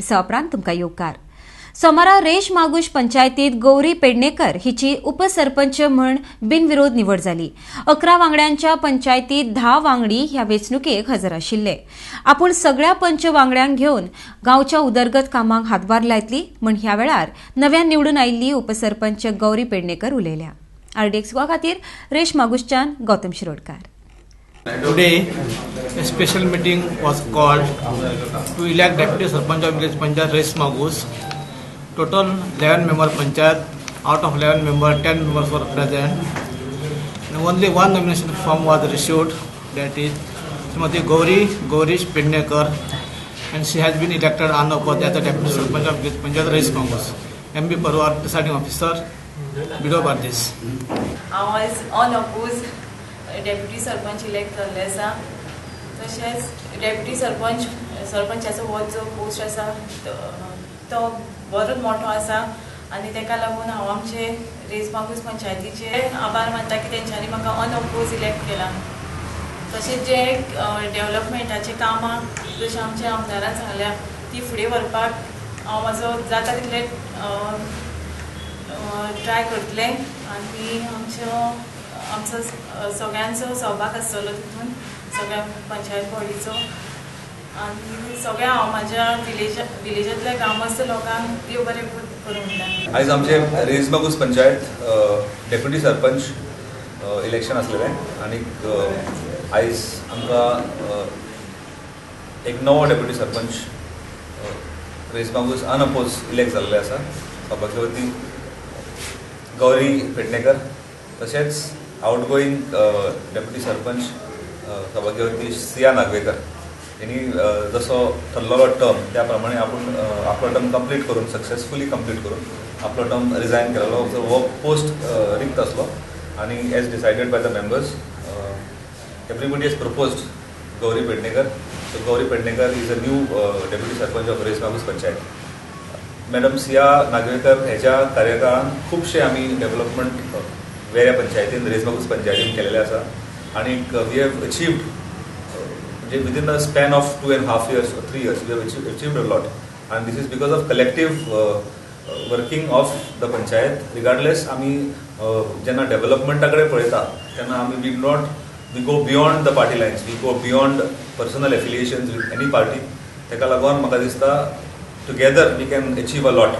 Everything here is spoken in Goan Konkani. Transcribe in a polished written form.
विसवा उपरांत तुमकां येवकार. सोमारा रेश मागूश पंचायतीत गौरी पेडणेकर हिची उपसरपंच म्हूण बिनविरोध निवड जाली. 11 वांगड्यांच्या पंचायतीत 10 वांगडी ह्या वेंचणुकेक हजर आशिल्ले. आपूण सगळ्या पंच वांगड्यांक घेवन गांवच्या उदरगत कामांक हातभार लायतली म्हूण ह्या वेळार नव्यान निवडून आयिल्ली उपसरपंच गौरी पेडणेकर उलयल्या. आरडीएक्स गोवा खातीर रेश मागुशच्यान Gautam Shirodkar. Today, a special meeting was called to elect Deputy Sarpanch of Village Panchayat Reis Magus. Total 11 member Panchayat, out of 11 member, 10 members were present. And only one nomination form was received, that is Srimati Gauri Gaurish Pednekar, and she has been elected unopposed as the Deputy Sarpanch of Village Panchayat Reis Magus. M.B. Parwar, Presiding Officer, BDO Bardez. हांव आयज अनअपोज डेप्युटी सरपंच इलेक्ट जाल्लें आसा. तशेंच डेप्युटी सरपंच, सरपंचाचो हो जो पोस्ट आसा तो बरो मोठो आसा आनी ताका लागून हांव आमचे रेस मागूस पंचायतीचे आभार मानता की तेंच्यांनी म्हाका अनअपोज इलेक्ट केला. तशेंच जे डेव्हलपमेंटाचे कामां जशें आमच्या आमदारान सांगल्या, ती फुडें व्हरपाक हांव म्हाजो जाता तितलें ट्राय करतलें आनी आमचो सगळ्यांचो सहभाग आसतलो तितून, सगळ्या पंचायत बॉडीचो. आनी सगळ्या हांव म्हाज्या विलेजांतल्या ग्रामस्थ लोकांक देव बरें करूं म्हणटा. आयज आमचे रेजमागूस पंचायत डेप्युटी सरपंच इलेक्शन आसलेलें आनीक आयज आमकां एक नवो डेप्युटी सरपंच रेजमागूस अनअपोज इलेक्ट जाल्ले आसा, सौभाग्यवती गौरी पेडणेकर. तशेंच आउटगोईंग डेप्युटी सरपंच सौभाग्यवती सिया नागवेकर यांनी जसो ठरलेलो टर्म त्या प्रमाणे आपूण आपलो टर्म कंप्लीट करून, सक्सेसफुली कंप्लीट करून आपलो टर्म रिजायन केलेलो. सो हो पोस्ट रिक्त आसलो आनी as decided by the members, everybody has proposed Gauri Pednekar. So Gauri Pednekar is a new Deputy Sarpanch of Reis Magos Panchayat. Madam Siya Nagvekar हेच्या कार्यकाळान खुबशे आमी डेव्हलपमेंट वेऱ्या पंचायतीन, रेस मागूस पंचायतीन केलेले आसा आनी we have achieved, म्हणजे within a span of 2.5 years, 3 years, we have achieved a lot and this is because of collective working of the panchayat. Regardless, आमी जेन्ना डेव्हलपमेंटा कडेन पळयता तेन्ना आमी we not we go beyond the party lines, we go beyond personal affiliations with any party. ताका लागून म्हाका दिसता, together we can achieve a lot.